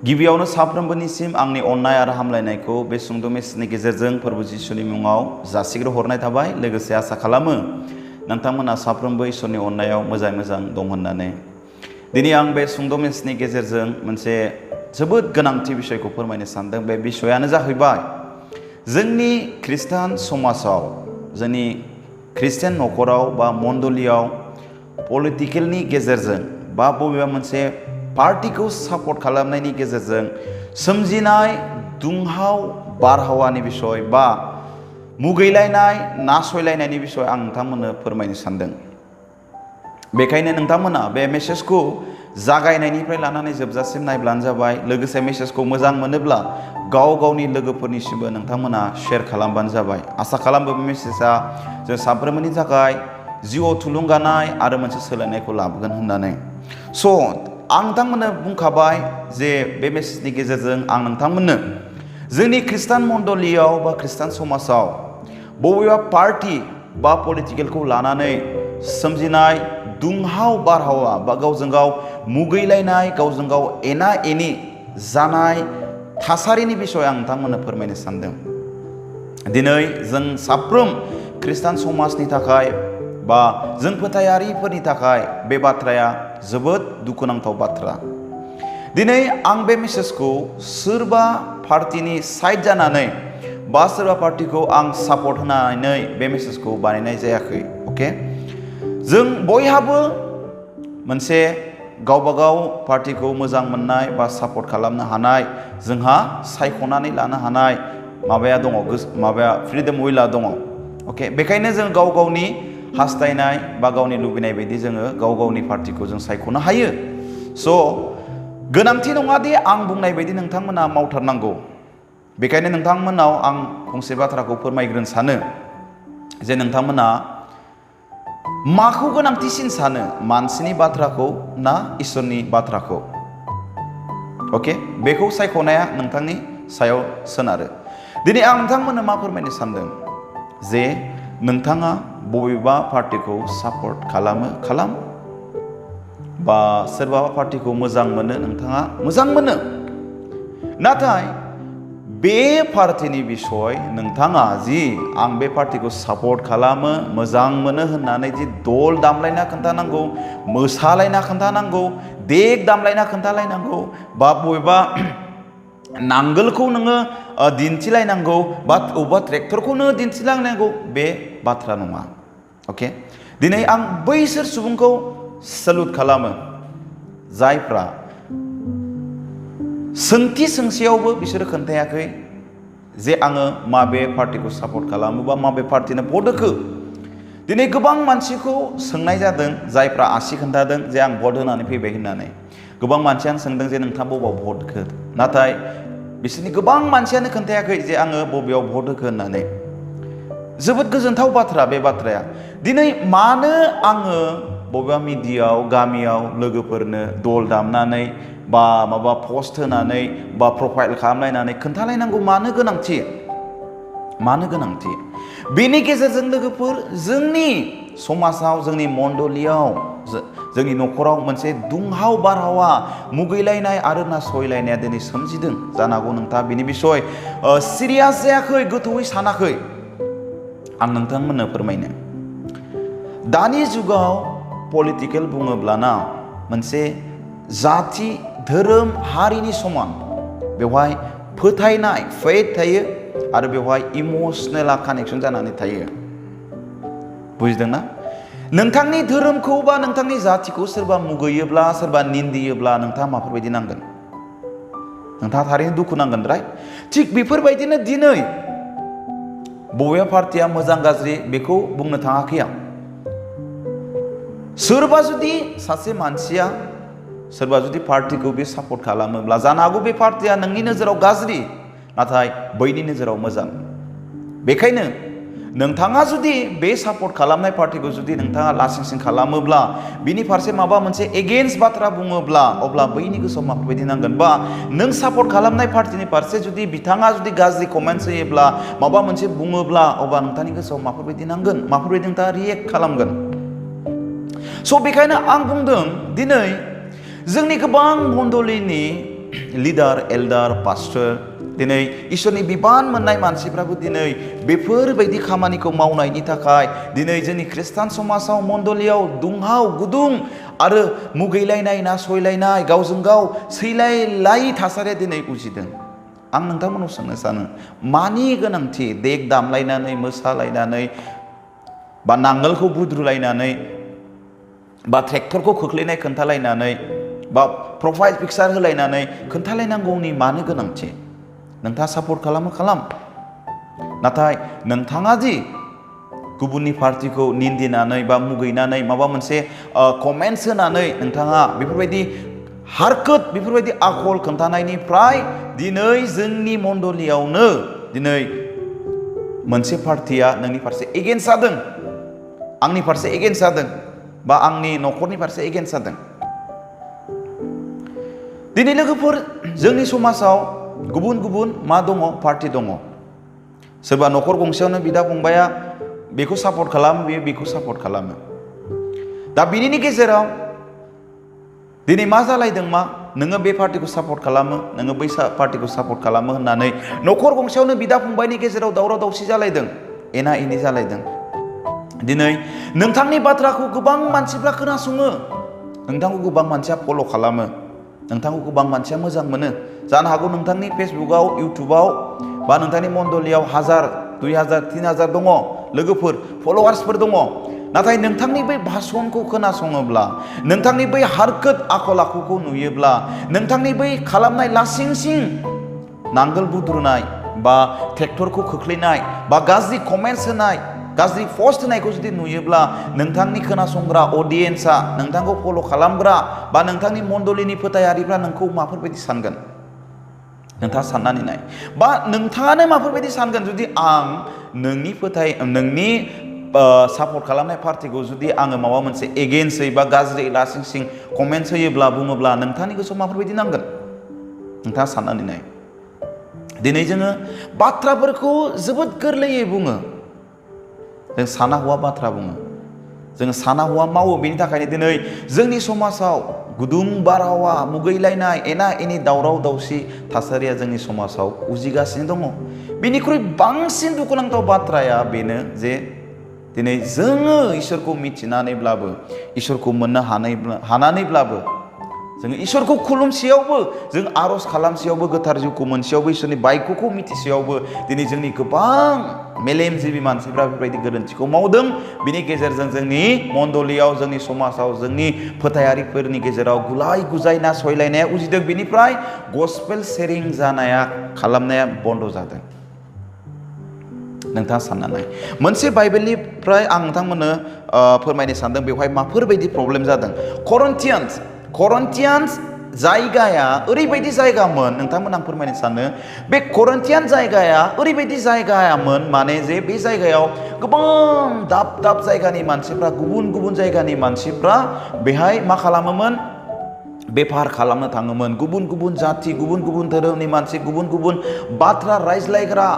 गिबियावनो साफ्रोमबोनिसिम आंनि अननाय आरो हामलायनायखौ बे सुंद' मेसेजनि गेजेरजों फोरबो जिसुनि मुङाव जासिहरनाय थाबाय। लोगोसे आसा खालामो नोंथांमोना साफ्रोमबो इसोरनि अननायाव मोजाङै मोजां दं होननानै। दिनै आं बे सुंद' मेसेजनि गेजेरजों मोनसे जोबोद गोनांथि बिषयखौ फोरमायनो सानदों। बे बिषयानो जाहैबाय जोंनि खृष्टान समाजाव, जोंनि खृष्टान न'खराव बा मण्डलियाव पलिटिकेलनि गेजेरजों बा बबेबा मोनसे पार्टिखौ सापर्ट खालामनायनि गेजेरजों सोमजिनाय दुंहाव बारहावानि बिषय बा मुगैलायनाय नासयलायनायनि बिषय आं नोंथांमोननो फोरमायनो सानदों। बेखायनो नोंथांमोना बे मेसेजखौ जागायनायनिफ्राय लानानै जोबजासिम नायब्लानो जाबाय। लोगोसे मेसेजखौ मोजां मोनोब्ला गाव गावनि लोगोफोरनिसिमबो नोंथांमोना शेयार खालामबानो जाबाय। आसा खालामो बे मेसेजआ जों साफ्रोमबोनि थाखाय जिउआव थुलुंगानाय आरो मोनसे सोलायनायखौ लाबोगोन होननानै। आं नोंथांमोननो बुंखाबाय जे बे मेसेजनि गेजेरजों आं नोंथांमोननो जोंनि खृष्टान मण्डलियाव बा खृष्टान समाजाव बबेबा पार्टी बा पलिटिकेलखौ लानानै सोमजिनाय दुंहाव बारहावा बा गावजों गाव मुगैलायनाय, गावजों गाव एना एनि जानाय थासारिनि बिषय आं नोंथांमोननो फोरमायनो सानदों। दिनै जों साफ्रोम खृष्टान समाजनि थाखाय बा जों फोथायारिफोरनि थाखाय बे बाथ्राया जोबोद दुखुनांथाव बाथ्रा। दिनै आं बे मेसेजखौ सोरबा पार्टिनि साइड जानानै बा सोरबा पार्टिखौ आं सापर्ट होनानै बे मेसेजखौ बानायनाय जायाखै। अके, जों बयहाबो मोनसे गावबागाव पार्टिखौ मोजां मोननाय बा सापर्ट खालामनो हानाय जोंहा सायख'नानै लानो हानाय माबाया दङ, फ्रिडम उइलआ दङ। अके, बेखायनो जों गाव गावनि हास्थायनाय बा गावनि लुबैनाय बायदि जोङो गाव गावनि पार्टिखौ जों सायख'नो हायो। गोनांथि नङा दि आं बुंनाय बायदि नोंथांमोना मावथारनांगौ। बेखायनो नोंथांमोनाव आं फंसे बाथ्राखौ फोरमायग्रोनो सानो जे नोंथांमोना माखौ गोनांथिसिन सानो, मानसिनि बाथ्राखौ ना इसोरनि बाथ्राखौ? अके, बेखौ सायख'नाया नोंथांनि सायाव सोनारो। दिनै आं नोंथांमोननो मा फोरमायनो सानदों जे नोंथाङा बबेबा पार्टिखौ सापर्ट खालाम बा सोरबा पार्टिखौ मोजां मोनो, नोंथाङा मोजां मोनो, नाथाय बे पार्टिनि बिषय नोंथाङा जि आं बे पार्टिखौ सापर्ट खालामो, मोजां मोनो होननानै जि दल दामलायना खोन्थानांगौ, मोसालायना खोन्थानांगौ, देग दामलायना खोन्थालायनांगौ, बा बबेबा नांगोलखौ नोङो दिन्थिलायनांगौ बा बबेबा ट्रेक्टरखौनो दिन्थिलायनांगौ, बे बाथ्रा नङा। अके, दिनै आं बैसोर सुबुंखौ सेलुट खालामो जायफ्रा सोंथि सोंसेयावबो बिसोरो खोन्थायाखै जे आङो माबे पार्टिखौ सापर्ट खालामो बा माबे पार्टिनो भट होखो। दिनै गोबां मानसिखौ सोंनाय जादों जायफ्रा आसि खोन्थादों जे आं भट होनानै फैबाय होननानै। गोबां मानसियानो सोंदों जे नोंथाङा बबेयाव भट होखो, नाथाय बिसोरनि गोबां मानसियानो खोन्थायाखै जे आङो बबेयाव भट होखो होननानै। जोबोद गोजोनथाव बाथ्रा बे बाथ्राया। दिनै मानो आङो बबेबा मिडियायाव गामियाव लोगोफोरनो दल दामनानै बा माबा पस्ट होनानै बा प्रफाइल खालामलायनानै खोन्थालायनांगौ? मानो गोनांथि? बेनि गेजेरजों लोगोफोर जोंनि समाजाव, जोंनि मण्डलियाव, जोंनि न'खराव मोनसे दुंहाव बारहावा, मुगैलायनाय आरो नासयलायनाया दिनै सोमजिदों। जानो हागौ नोंथाङा बिनि बिषय सिरियास जायाखै, गोथौयै सानाखै। आं नोंथांमोननो फोरमायनो, दानि जुगाव पलिटिकेल बुङोब्लाना मोनसे जाथि, धोरोम, हारिनि समान। बेवहाय फोथायनाय, फेथ थायो आरो बेवहाय इमसनेल कानेक्सन जानानै थायो। बुजिदोंना? नोंथांनि धोरोमखौ बा नोंथांनि जाथिखौ सोरबा मुगैयोब्ला, सोरबा निन्दियोब्ला नोंथाङा माफोरबायदि नांगोन? नोंथाङा थारैनो दुखु नांगोन, राइट? थिग बेफोरबायदिनो दिनै बबेबा पार्टिया मोजां गाज्रि बेखौ बुंनो थाङाखै आं। सोरबा जुदि सासे मानसिया सोरबा जुदि पार्टिखौ बे सापर्ट खालामोब्ला जानो हागौ बे पार्टिया नोंनि नोजोराव गाज्रि, नाथाय बैनि नोजोराव मोजां। बेखायनो नोंथाङा जुदि बे सापर्ट खालामनाय पार्टिखौ जुदि नोंथाङा लासिंसिं खालामोब्ला, बिनि फारसे माबा मोनसे एगेन्स्ट बाथ्रा बुङोब्ला, अब्ला बैनि गोसोआव माफोरबायदि नांगोन? बा नों सापर्ट खालामनाय पार्टिनि फारसे जुदि बिथाङा जुदि गाज्रि कमेन्ट्स होयोब्ला, माबा मोनसे बुङोब्ला, अब्ला नोंथांनि गोसोआव माफोरबायदि नांगोन? माफोरबायदि नोंथाङा रियेक्ट खालामगोन? बेखायनो आं बुंदों दिनै जोंनि गोबां मण्डलिनि लिडार एल्डार पास्टर दिनै इसोरनि बिबान मोननाय मानसिफ्राबो दिनै बेफोरबायदि खामानिखौ मावनायनि थाखाय दिनै जोंनि खृष्टान समाजाव मन्दलियाव दुंहाव गुदुं आरो मुगैलायनाय नासयलायनाय गावजों गाव सैलायलायि थासारिया दिनै उजिदों। आं नोंथांमोनाव सोंनो सानो मानि गोनांथि देग दामलायनानै मोसालायनानै बा नांगोलखौ बुद्रुलायनानै बा ट्रेक्टरखौ खोख्लैनाय खोन्थालायनानै बा प्रफाइल पिक्सार होलायनानै खोन्थालायनांगौनि मानो गोनांथि? नोंथाङा सापर्ट खालाम नाथाय नोंथाङा दि गुबुननि पार्टिखौ निन्दिनानै बा मुगैनानै माबा मोनसे कमेन्ट्स होनानै नोंथाङा बेफोरबायदि हारकत बेफोरबायदि आखल खोन्थानायनिफ्राय दिनै जोंनि मन्दलियावनो दिनै मोनसे पार्टिया नोंनि फारसे एगेन्स्ट जादों, आंनि फारसे एगेन्स्ट जादों बा आंनि न'खरनि फारसे एगेन्स्ट जादों। दिनै लोगोफोर जोंनि समाजाव गुबुन गुबुन मा दङ? पार्टि दङ। सोरबा न'खर गंसेयावनो बिदा फंबाया बेखौ सापर्ट खालामो, बेयो बेखौ सापर्ट खालामो। दा बिनिनि गेजेराव दिनै मा जालायदों? मा नोङो बे पार्टिखौ सापर्ट खालामो, नोङो बै पार्टिखौ सापर्ट खालामो होननानै न'खर गंसेयावनो बिदा फंबायनि गेजेराव दावराव दावसि जालायदों, एना एनि जालायदों। दिनै नोंथांनि बाथ्राखौ गोबां मानसिफ्रा खोनासङो, नोंथांखौ गोबां मानसिया फल' खालामो, नोंथांखौ गोबां मानसिया मोजां मोनो। जानो हागौ नोंथांनि फेसबुकआव इउटुबाव बा नोंथांनि मन्दलियाव 1000, 2000, 3000 दङ लोगोफोर, फल'वार्सफोर दङ। नाथाय नोंथांनि बै भाषणखौ खोनासङोब्ला, नोंथांनि बै हारकत आखल आखुखौ नुयोब्ला, नोंथांनि बै खालामनाय लासिं सिं नांगोल बुद्रुनाय बा ट्रेक्टरखौ खोख्लैनाय बा गाज्रि कमेन्ट्स होनाय, गाज्रि पस्ट होनायखौ जुदि नुयोब्ला नोंथांनि खोनासंग्रा अडियेन्सआ, नोंथांखौ फल' खालामग्रा बा नोंथांनि मन्दलिनि फोथायारिफ्रा नोंखौ माफोरबायदि सानगोन? नोंथाङा साननानै नाय। बा नोंथाङानो माफोरबायदि सानगोन जुदि आं नोंनि सापर्ट खालामनाय पार्टिखौ जुदि आङो माबा मोनसे एगेन्स्टै बा गाज्रि लासिं सिं कमेन्ट्स होयोब्ला बुङोब्ला नोंथांनि गोसोआव माफोरबायदि नांगोन? नोंथाङा साननानै नाय। दिनै जोङो बाथ्राफोरखौ जोबोद गोरलैयै बुङो, जों साना हौवा बाथ्रा बुङो, जों साना हौवा मावो। बेनि थाखायनो दिनै जोंनि समाजाव गुदुं बारहावा, मुगैलायनाय, एना एनि दावराव दावसि थासारिया जोंनि समाजाव उजिगासिनो दङ। बेनिख्रुइ बांसिन दुखुनांथाव बाथ्राया बेनो जे दिनै जोङो इसोरखौ मिथिनानैब्लाबो, इसोरखौ मोननो हानानैब्लाबो, जोङो इसोरखौ खुलुमसेयावबो, जों आर'ज खालामसेयावबो, गोथार जिउखौ मोनसेयावबो, इसोरनि बायख'खौ मिथिसेयावबो दिनै जोंनि गोबां मेलेमजिबि मानसिफ्रा बेबायदि गोरोन्थिखौ मावदों। बिनि गेजेरजों जोंनि मन्दलियाव, जोंनि समाजाव, जोंनि फोथायारिफोरनि गेजेराव गुलाय गुजाय नासयलायनाया उजिदों। बिनिफ्राय गस्पेल शेरिं खालामनाया बन्द जादों। नोंथाङा सानना नाय। मोनसे बाइबेलनिफ्राय आं नोंथांमोननो फोरमायनो सानदों बेवहाय माफोरबायदि प्रब्लेम जादों। करन्थियान्स जायगाया ओरैबायदि जायगामोन, नोंथांमोन आं फोरमायनो सानो बे करन्थियान जायगाया ओरैबायदि जायगायामोन माने जे बे जायगायाव गोबां दाब दाब जायगानि मानसिफ्रा, गुबुन गुबुन जायगानि मानसिफ्रा बेहाय मा खालामोमोन? बेफार खालामनो थाङोमोन। गुबुन गुबुन जाति, गुबुन गुबुन धोरोमनि मानसि, गुबुन गुबुन बाथ्रा रायज्लायग्रा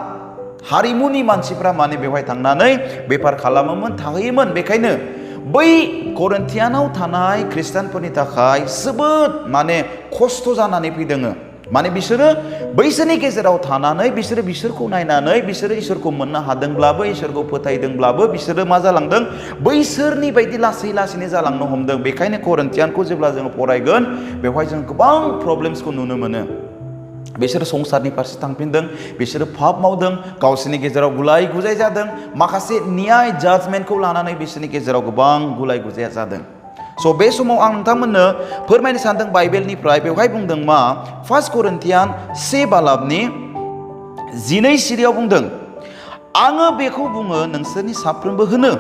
हारिमुनि मानसिफ्रा माने बेवहाय थांनानै बेफार खालामोमोन, थाहैयोमोन। बेखायनो बै करन्थियानाव थानाय खृष्टानफोरनि थाखाय जोबोद माने खस्थ' जानानै फैदों। माने बिसोरो बैसोरनि गेजेराव थानानै बिसोरखौ नायनानै बिसोरो इसोरखौ मोननो हादोंब्लाबो, इसोरखौ फोथायदोंब्लाबो बिसोरो मा जालांदों? बैसोरनि बायदि लासै लासैनो जालांनो हमदों। बेखायनो करन्थियानखौ जेब्ला जोङो फरायगोन बेवहाय जों गोबां प्रब्लेम्सखौ नुनो मोनो। बिसोरो संसारनि फारसे थांफिनदों, बिसोरो पाप मावदों, गावसोरनि गेजेराव गुलाय गुजाय जादों, माखासे न्याय जाजमेन्टखौ लानानै बिसोरनि गेजेराव गोबां गुलाय गुजाया जादों। स' बे समाव आं नोंथांमोननो फोरमायनो सानदों बाइबेलनिफ्राय। बेवहाय बुंदों मा? 1 करन्थियान 1:12 सिरियाव बुंदों, आङो बेखौ बुङो नोंसोरनि साफ्रोमबो होनो।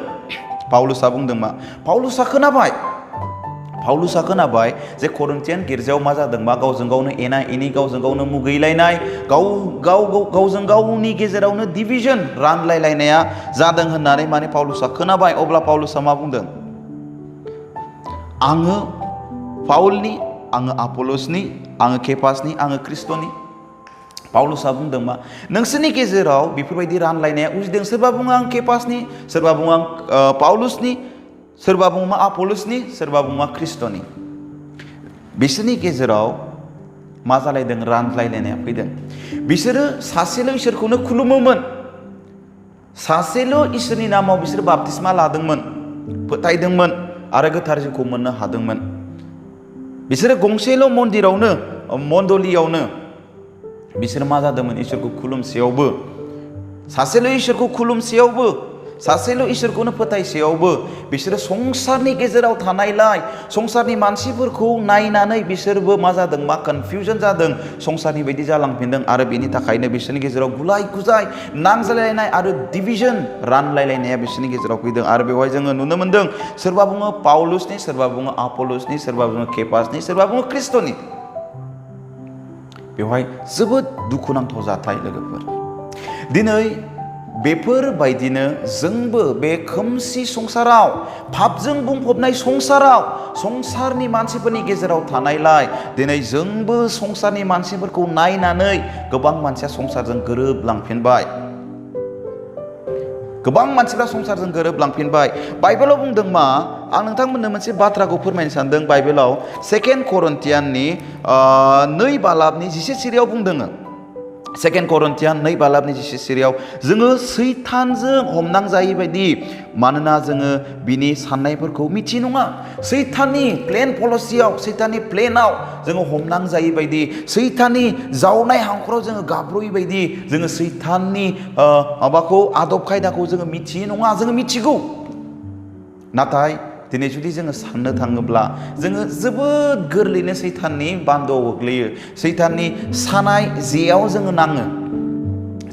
पाउलुसआ बुंदों मा? पाउलुसआ खोनाबाय जे करन्थियान गिर्जायाव मा जादों? मा गावजों गावनो एना एनि, गावजों गावनो मुगैलायनाय, गावजों गावनि गेजेरावनो डिभिजन, रानलायलायनाया जादों होननानै माने पाउलुसआ खोनाबाय। अब्ला पाउलुसआ मा बुंदों? आङो पाउलनि, आङो आपोलोसनि, आङो केफासनि, आङो ख्रिस्ट'नि। पाउलुसआ बुंदों मा? नोंसोरनि गेजेराव बेफोरबायदि रानलायनाया उजिदों। सोरबा बुङो आं केफासनि, सोरबा बुङो आं पाउलुसनि, सोरबा बुङो मा आपोलोसनि, सोरबा बुङो मा ख्रिस्ट'नि। बिसोरनि गेजेराव मा जालायदों रानलायलायनाया फैदों बिसोरो सासेल' इसोरखौनो खुलुमोमोन सासेल' इसोरनि नामाव बिसोर बाप्तिस्मा लादोंमोन फोथायदोंमोन आरो गोथार जिउखौ मोननो हादोंमोन बिसोरो गंसेल' मन्दिरावनो mondoliauनो बिसोर मा जादोंमोन इसोरखौ खुलुमसेयावबो सासेल' इसोरखौ खुलुमसेयावबो सासेल' इसोरखौनो फोथायसेयावबो बिसोरो संसारनि गेजेराव थानायलाय संसारनि मानसिफोरखौ नायनानै बिसोरबो मा जादों मा कनफिउजन जादों संसारनि बायदि जालांफिनदों आरो बेनि थाखायनो बिसोरनि गेजेराव गुलाय गुजाय नांज्लायलायनाय आरो डिभिजन रानलायलायनाया बिसोरनि गेजेराव फैदों आरो बेवहाय जोङो नुनो मोनदों सोरबा बुङो पाउलुसनि सोरबा बुङो आपोलोसनि सोरबा बुङो केफासनि सोरबा बुङो ख्रिस्ट'नि बेवहाय जोबोद दुखुनांथाव जाथाय लोगोफोर दिनै बेफोरबायदिनो जोंबो बे खोमसि संसाराव पापजों बुंफबनाय संसाराव संसारनि मानसिफोरनि गेजेराव थानायलाय दिनै जोंबो संसारनि मानसिफोरखौ नायनानै गोबां मानसिया संसारजों गोरोबलांफिनबाय गोबां मानसिफ्रा संसारजों गोरोबलांफिनबाय बाइबेलाव बुंदों मा आं नोंथांमोननो मोनसे बाथ्राखौ फोरमायनो सानदों बाइबेलाव 2 करन्थियाननि 2 बालाबनि 11 सिरियाव बुंदों 2 करन्थियान 2 बालाबनि 11 सिरियाव जोङो सैतानजों हमनांजायै बायदि मानोना जोङो बिनि साननायफोरखौ मिथि नङा सैताननि प्लेन पलिसियाव सैताननि प्लेनाव जोङो हमनांजायै बायदि सैताननि जावनाय हांखराव जोङो गाब्र'यै बायदि जोङो सैताननि माबाखौ आदब खायदाखौ जोङो मिथियो नङा जोङो मिथिगौ नाथाय दिनै जुदि जोङो साननो थाङोब्ला जोङो जोबोद गोरलैनो सैताननि बान्दोआव गोग्लैयो सैताननि सानाय जेयाव जोङो नाङो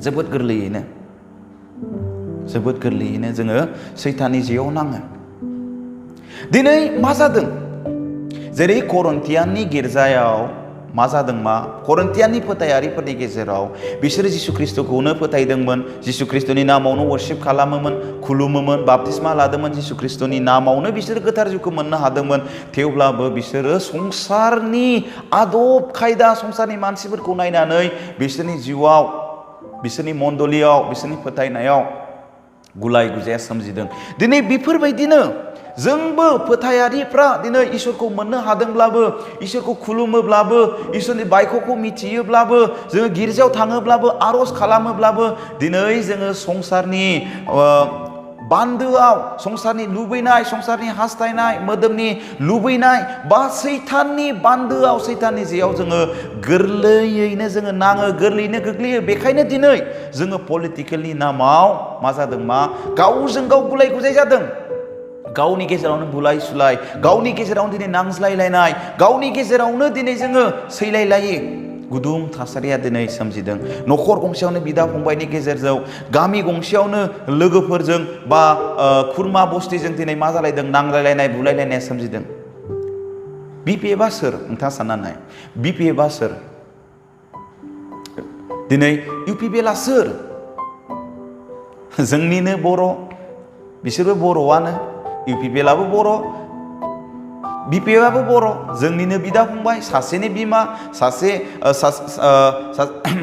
जोबोद गोरलैयैनो जोङो सैताननि जेयाव नाङो दिनै मा जादों जेरै करन्थियाननि गिर्जायाव मा जादों मा करन्थियाननि फोथायारिफोरनि गेजेराव बिसोरो जिसु ख्रिस्ट'खौनो फोथायदोंमोन जिसु ख्रिस्ट'नि नामावनो वर्शिप खालामोमोन खुलुमोमोन बाप्तिस्मा लादोंमोन जिसु ख्रिस्ट'नि नामावनो बिसोरो गोथार जिउखौ मोननो हादोंमोन थेवब्लाबो बिसोरो संसारनि आदब खायदा संसारनि मानसिफोरखौ नायनानै बिसोरनि जिउआव बिसोरनि mondoliau बिसोरनि फोथायनायाव गुलाय गुजाया सोमजिदों दिनै बेफोरबायदिनो जोंबो फोथायारिफ्रा दिनै इसोरखौ मोननो हादोंब्लाबो इसोरखौ खुलुमोब्लाबो इसोरनि बायख'खौ मिथियोब्लाबो जोङो गिर्जायाव थाङोब्लाबो आर'ज खालामोब्लाबो दिनै जोङो संसारनि बान्दोआव संसारनि लुबैनाय संसारनि हास्थायनाय मोदोमनि लुबैनाय बा सैताननि बान्दोआव सैताननि जेयाव जोङो गोरलैयैनो जोङो नाङो गोरलैयैनो गोग्लैयो बेखायनो दिनै जोङो पलिटिकेलनि नामाव मा जादों मा गावजों गाव गुलाय गुजाय जादों गावनि गेजेरावनो बुलाय सुलाय गावनि गेजेरावनो दिनै नांज्लायलायनाय गावनि गेजेरावनो दिनै जोङो सैलायलायो गुदुं थासारिया दिनै सोमजिदों न'खर गंसेयावनो बिदा फंबायनि गेजेरजों गामि गंसेयावनो लोगोफोरजों बा खुरमा बस्तिजों दिनै मा जालायदों नांलायलायनाय बुलायलायनाया सोमजिदों बिपिएफआ सोर नोंथाङा सानना नाय बिपिएफआ सोर दिनै इउपिपिएलआ सोर जोंनिनो बर' बिसोरबो बर'आनो इउपिपिएलआबो बर' बिपिएफआबो बर' जोंनिनो बिदा फंबाय सासेनि बिमा सासे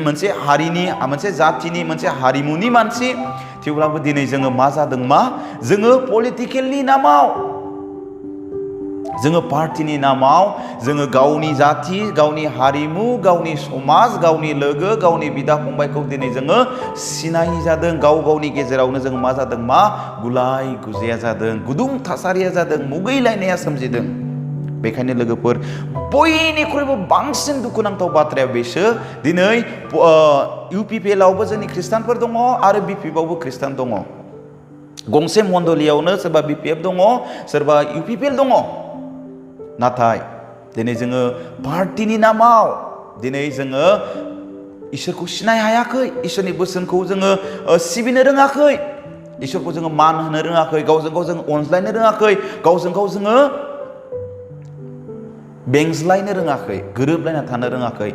मोनसे हारिनि मोनसे जातिनि मोनसे हारिमुनि मानसि थेवब्लाबो दिनै जोङो मा जादों मा जोङो पलिटिकेलनि नामाव जोङो पार्टिनि नामाव जोङो गावनि जाति गावनि हारिमु गावनि समाज गावनि लोगो गावनि बिदा फंबायखौ दिनै जोङो सिनायि जादों गाव गावनि गेजेरावनो जोङो मा जादों मा गुलाय गुजाया जादों गुदुं थासारिया जादों मुगैलायनाया सोमजिदों बेखायनो लोगोफोर बयनिख्रुइबो बांसिन दुखुनांथाव बाथ्राया बेसो दिनै इउपिपिएलआवबो जोंनि खृष्टानफोर दङ आरो बिपिएफआवबो खृष्टान दङ गंसे मण्डलियावनो सोरबा बिपिएफ दङ सोरबा इउपिपिएल दङ नाथाय दिनै जोङो पार्टिनि नामाव दिनै जोङो इसोरखौ सिनाय हायाखै इसोरनि बोसोनखौ जोङो सिबिनो रोङाखै इसोरखौ जोङो मान होनो रोङाखै गावजों गाव जों अनज्लायनो रोङाखै गावजों गाव जोङो बेंज्लायनो रोङाखै गोरोबलायना थानो रोङाखै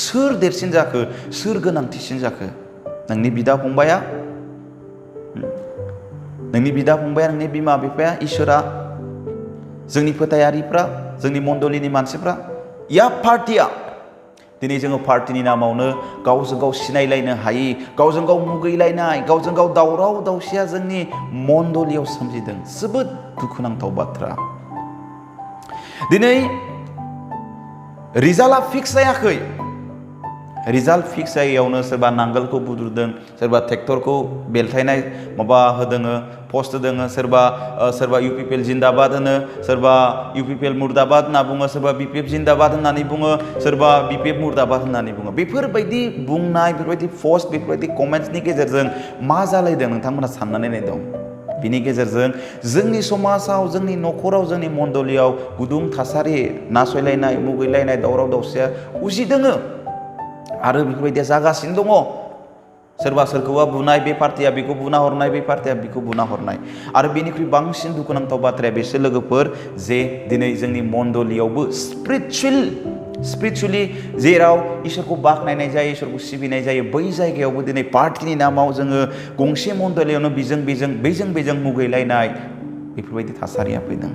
सोर देरसिन जाखो सोर गोनांथिसिन जाखो नोंनि बिदा फंबाया नोंनि बिमा बिफाया इसोरा जोंनि फोथायारिफ्रा जोंनि मण्डलिनि मानसिफ्रा या पार्टिया दिनै जोङो पार्टिनि नामावनो गावजों गाव सिनायलायनो हायि गावजों गाव मुगैलायनाय गावजों गाव दावराव दावसिया जोंनि मण्डलियाव सोमजिदों जोबोद दुखुनांथाव बाथ्रा दिनै रिजाल्टआ फिक्स जायाखै रिजाल्ट फिक्स जायैयावनो सोरबा नांगोलखौ बुद्रुदों सोरबा ट्रेक्टरखौ बेलथायनाय माबा होदोङो पस्ट होदोङो सोरबा UPPL जिन्दाबाद होनो सोरबा UPPL मुर्दाबाद होनना बुङो सोरबा BPF जिन्दाबाद होननानै बुङो सोरबा BPF मुर्दाबाद होननानै बुङो बेफोरबायदि बुंनाय बेफोरबायदि पस्ट बेफोरबायदि कमेन्ट्सनि गेजेरजों मा जालायदों नोंथांमोना साननानै नायदों बिनि गेजेरजों जोंनि समाजाव जोंनि न'खराव जोंनि मन्दलियाव गुदुं थासारि नासयलायनाय मुगैलायनाय दावराव दावसिया उजिदोङो आरो बेफोरबायदिया जागासिनो दङ सोरबा सोरखौबा बुनाय बे पार्टिया बेखौ बुना हरनाय बे पार्टिया बेखौ बुना हरनाय आरो बेनिख्रुइ बांसिन दुखुनांथाव बाथ्राया बिसोर लोगोफोर जे दिनै जोंनि मन्दलियावबो स्पिरिचुवेलि जेराव इसोरखौ बाखनायनाय जायो इसोरखौ सिबिनाय जायो बै जायगायावबो दिनै पार्टिनि नामाव जोङो गंसे मन्दलियावनो बेजों मुगैलायनाय बेफोरबायदि थासारिया फैदों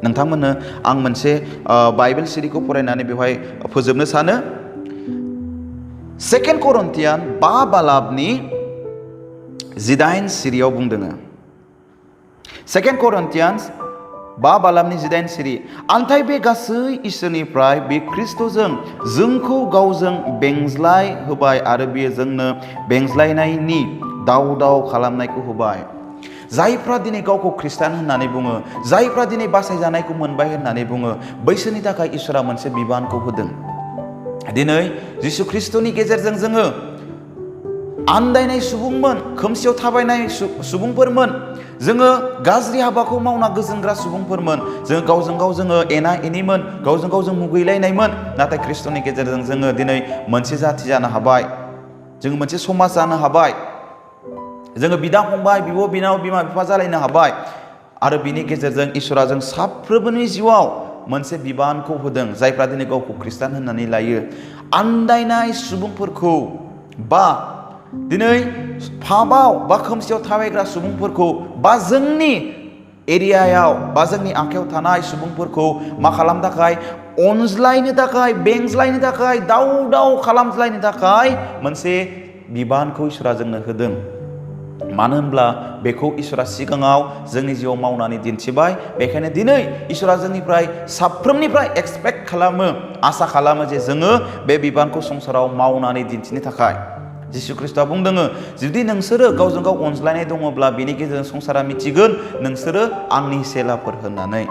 नोंथांमोननो आं मोनसे बाइबेल सिरिखौ फरायनानै बेवहाय फोजोबनो सानो 2 करन्थियान 5 बालाबनि 18 सिरियाव बुंदों 2 करन्थियान 5 बालाबनि 18 सिरि आन्थाय बे गासै इसोरनिफ्राय बे ख्रिस्ट'जों जोंखौ गावजों बेंज्लाय होबाय आरो बेयो जोंनो बेंज्लायनायनि दाव खालामनायखौ होबाय जायफ्रा दिनै गावखौ ख्रिस्टान होननानै बुङो जायफ्रा दिनै बासायजानायखौ मोनबाय होननानै बुङो बैसोरनि थाखाय इसोरा मोनसे बिबानखौ होदों दिनै जिसु ख्रिस्ट'नि गेजेरजों जोङो आन्दायनाय सुबुंमोन खोमसियाव थाबायनाय सुबुंफोरमोन जोङो गाज्रि हाबाखौ मावना गोजोनग्रा सुबुंफोरमोन जों गावजों गाव जोङो एना एनिमोन गावजों गाव जों मुगैलायनायमोन नाथाय ख्रिस्ट'नि गेजेरजों जोङो दिनै मोनसे जाथि जानो हाबाय जोङो मोनसे समाज जानो हाबाय जोङो बिदा फंबाय बिब' बिनानाव बिमा बिफा जालायनो हाबाय आरो बिनि गेजेरजों इसोरा जों साफ्रोमबोनि जिउआव मोनसे बिबानखौ होदों जायफ्रा दिनै गावखौ ख्रिस्टान होननानै लायो आन्दायनाय सुबुंफोरखौ बा दिनै पाबाव बा खोमसियाव थाबायग्रा सुबुंफोरखौ बा जोंनि एरियायाव बा जोंनि आखायाव थानाय सुबुंफोरखौ मा खालामनो थाखाय अनज्लायनो थाखाय बेंज्लायनो थाखाय दाव खालामज्लायनो थाखाय मोनसे बिबानखौ इसोरा जोंनो होदों मानो होनब्ला बेखौ इसोरा सिगाङाव जोंनि जिउआव मावनानै दिन्थिबाय बेखायनो दिनै इसोरा जोंनिफ्राय साफ्रोमनिफ्राय एक्सपेक्ट खालामो आसा खालामो जे जोङो बे बिबानखौ संसाराव मावनानै दिन्थिनो थाखाय जिसु ख्रिस्ट'आ बुंदों जुदि नोंसोरो गावजों गाव अनज्लायनाय दङब्ला बेनि गेजेरजों संसारा मिथिगोन नोंसोरो आंनि चेलाफोर होननानै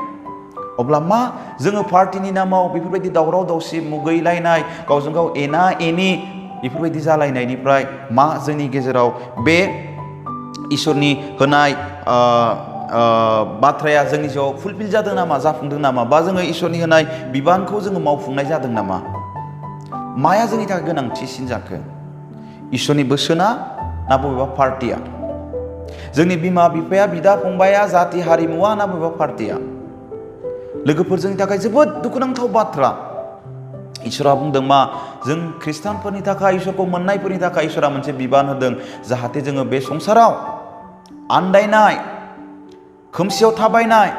अब्ला मा जोङो पार्टिनि नामाव बेफोरबायदि दावराव दावसि मुगैलायनाय गावजों गाव एना एनि बेफोरबायदि जालायनायनिफ्राय मा जोंनि गेजेराव बे इसोरनि होनाय बाथ्राया जोंनि जिउआव फुलफिल जादों नामा जाफुंदों नामा बा जोङो इसोरनि होनाय बिबानखौ जोङो मावफुंनाय जादों नामा माया जोंनि थाखाय गोनांथिसिन जाखो इसोरनि बोसोना ना बबेबा पार्टिया जोंनि बिमा बिफाया बिदा फंबाया जाति हारिमुवा ना बबेबा पार्टिया लोगोफोर जोंनि थाखाय जोबोद दुखुनांथाव बाथ्रा इसोरा बुंदों मा जों ख्रिस्टानफोरनि थाखाय इसोरखौ मोननायफोरनि थाखाय इसोरा मोनसे बिबान होदों जाहाथे जोङो बे संसाराव आन्दायनाय खोमसियाव थाबायनाय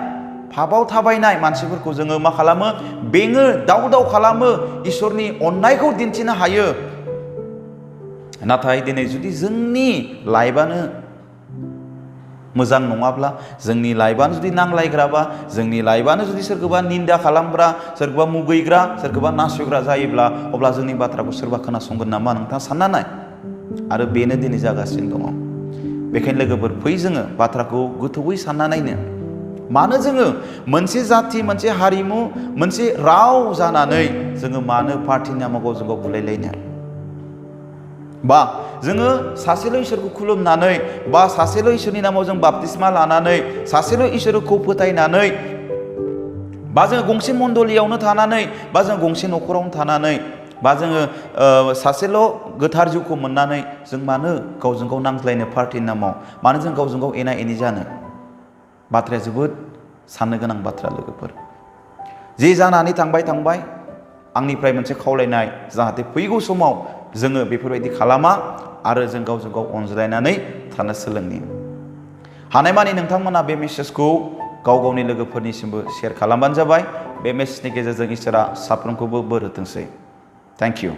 पाबाव थाबायनाय मानसिफोरखौ जोङो मा खालामो बेङो दाव खालामो इसोरनि अननायखौ दिन्थिनो हायो नाथाय दिनै जुदि जोंनि लाइफआनो मोजां नङाब्ला जोंनि लाइफआनो जुदि नांलायग्राबा जोंनि लाइफआनो जुदि सोरखौबा निन्दा खालामग्रा सोरखौबा मुगैग्रा सोरखौबा नासयग्रा जायोब्ला अब्ला जोंनि बाथ्राखौ सोरबा खोनासंगोन नामा नोंथाङा सानना नाय आरो बेनो दिनै जागासिनो दङ बेखायनो लोगोफोर फै जोङो बाथ्राखौ गोथौयै सानना नायनो मानो जोङो मोनसे जाथि मोनसे हारिमु मोनसे राव जानानै जोङो मानो पार्टिनि नामाव गावजों गाव बुलायलायनो बा जोङो सासेल' इसोरखौ खुलुमनानै बा सासेल' इसोरनि नामाव जों बाप्तिस्मा लानानै सासेल' इसोरखौ फोथायनानै बा जोङो गंसे मन्दलियावनो थानानै बा जों गंसे न'खरावनो थानानै बा जोङो सासेल' गोथार जिउखौ मोननानै जों मानो गावजों गाव नांज्लायनो पार्टिनि नामाव मानो जों गावजों गाव एना एनि जानो बाथ्राया जोबोद साननो गोनां बाथ्रा लोगोफोर जे जानानै थांबाय आंनिफ्राय मोनसे खावलायनाय जाहाथे फैगौ समाव जोङो बेफोरबायदि खालामा आरो जों गावजों गाव अनज्लायनानै थानो सोलोंनि हानायमानि नोंथांमोना बे मेसेजखौ गाव गावनि लोगोफोरनिसिमबो शेयार खालामबानो जाबाय बे मेसेजनि गेजेरजों इसोरा साफ्रोमखौबो बोर होथोंसै थेंक इउ